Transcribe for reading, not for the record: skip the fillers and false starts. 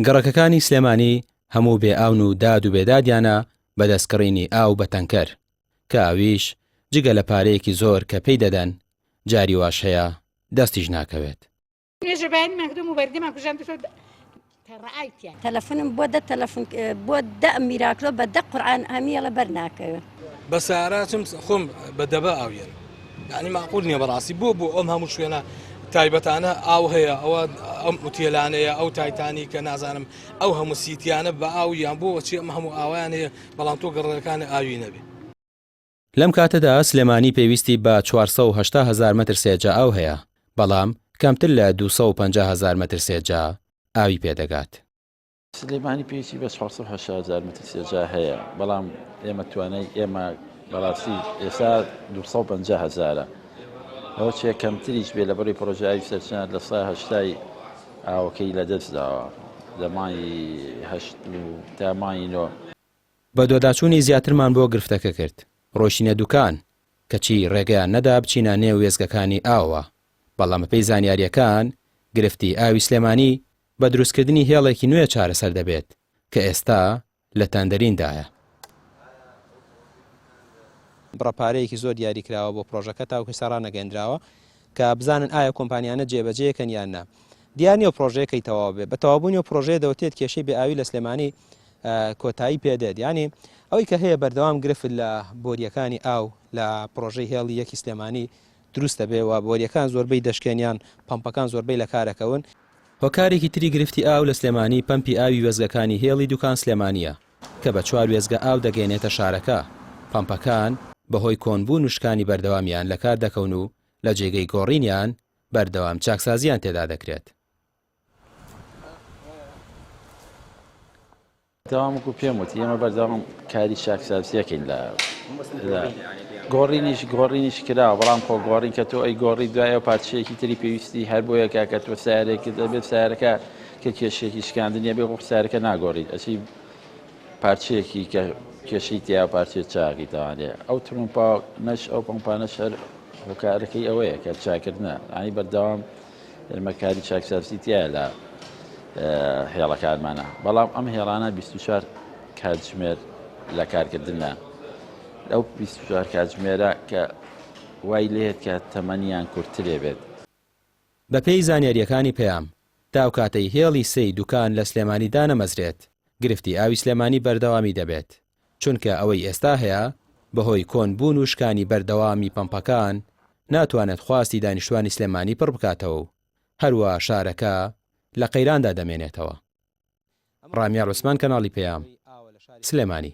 گەڕەکەکانی سلێمانی هەموو بێ ئاون و داد و بێدادیانە بەدەست کڕینی ئاو بە تەنکەر، کە ئەویش جگە لە پارەیەکی زۆر کە پێی دەدەن، جاری واش هەیە دەستیش ناکەوێت. نوێژە بەیانیمان کردو موبەردیمان کوژاندوتەوە تەڕەئای تیا. تەلەفونم بۆ دە تەلەفون بۆ دە میراکلۆ بە دە قورعان هەمیەڵە بەر ناکەوێ. بە سەیارە ئەچم خۆم بە دەبە ئاو یەنم یانی مەعقول نییە بەڕاستی بۆ بۆ ئەم هەموو شوێنە تایبەتانە ئاو هەیە ئەوە ئەم ئوتێلانەیە ئەو تایتانی کە نازانم ئەو هەموو سیتیانە بە ئاو یان بۆ چی ئەم هەموو ئاویان هەیە بەڵام تۆ گەڕەکانی ئاوی نەبێ. لەم کاتەدا سلێمانی پێویستی بە 480 هەزار مەتر سێجا ئاو هەیە، بەڵام کەمتر لە 250 هەزار مەتر سێجا ئاوی پێدەگات. سلێمانی پێویستی بە 480 هەزار مەتر سێجا هەیە، بەڵام ئێمە توانای ئێمە بەڕاستی ئێستا 250 هەزارە. لەوە چێ کەمتریش بێ لە بڕی پڕۆژە ئاوی سەرچنار لە سا هەشتای ئاوەکەی لەدەست داوە لە مانگی هەشت و تا مانگی نۆ. بەدواداچوونی زیاترمان بۆ گرفتەکە کرد، ڕۆیشتینە دوکان، کەچی ڕێگەیان نەدا بچینە نێو وێستگەکانی ئاوەوە، بەڵام بەپێی زانیارییەکان گرفتی ئاوی سلێمانی بە دروستکردنی هێڵێکی نوێ چارەسەر دەبێت کە ئێستا لە تەندەریندایە. بڕە پارەیەکی زۆر دیاری کراوە بۆ پرۆژەکە تاوەکو ئێستا ڕانەگەیەندراوە کە بزانن ئایا کۆمپانیانە جێبەجێیەکەن یان نا. دیار نییە ئەو پرۆژەیە کەی تەواو بێت. بە تەواوبوونی ئەو پرۆژەیە دەوترێت کێشەی بێ ئاوی لە سلێمانی کۆتایی پێدێت. یانی ئەوەی کە هەیە بەردەوام گرفت لە بۆرییەکانی ئاو لە پرۆژەی هێڵی یەکی سلێمانی دروست دەبێ و بۆرییەکان زۆربەی دەشکێن یان پەمپەکان زۆربەی لەکارەکەون. هۆکارێکی تری گرفتی ئاو لە سلێمانی پەمپی ئاوی وێستگەکانی هێڵی دوکان سلێمانییە کە بە چوار وێستگە ئاو دەگەیەنێتە شارەکە، پەمپەکان بەهۆی کۆنبوون و شکانی بەردەوامیان لەکار دەکەون و لە جێگەی گۆڕینیان بەردەوام چاکسازییان تێدا دەکرێت. بەردەوام وەکو پێم وتی ئێمە بەردەوام کاری چاکسازیەکەین لە گۆڕینیش گۆڕینیش کراوە بەڵام خۆ گۆڕین کە تۆ ئەی گۆڕی دوای ئەو پارچەیەکی تری پێویستی هەر بۆ یەکە کە تۆ سارێکت ئەبێت سارەکە کە کێشێکی شکاندنیە بێ خۆ سارەکە ناگۆڕیت ئەچی پارچەیەکی کە کێشەی تیا پارچەی چاکی تاوانێ ئەو ترمپا نەش ئەو پمپانەش هەر هۆکارەکەی ئەوەیە کە چاکردنە ئەنی بەردەوام ئێمە کاری چاکسازی تایە لە هێڵەکانمانە بەڵام ئەم هێڵانە 24 کاتژمێر لە کارکردنە ئەو 24 کاتژمێرە کە وای لێت کە تەمەنیان کورتترێ بێت. بەپێی زانیارییەکانی پەیام، تا ئەو کاتەی هێڵی سێی دوکان لە سلێمانی دانەمەزرێت، گرفتی ئاوی سلێمانی بەردەوامی دەبێت، چونکە ئەوەی ئێستا هەیە بەهۆی کۆن بوون و شکانی بەردەوامی پەمپەکان ناتوانێت خواستی دانیشتوانی سلێمانی پڕ بکاتەوە و هەروا شارەکە لە قەیراندا دەمێنێتەوە. ڕامیار عوسمان کەناڵی پەیام، سلێمانی.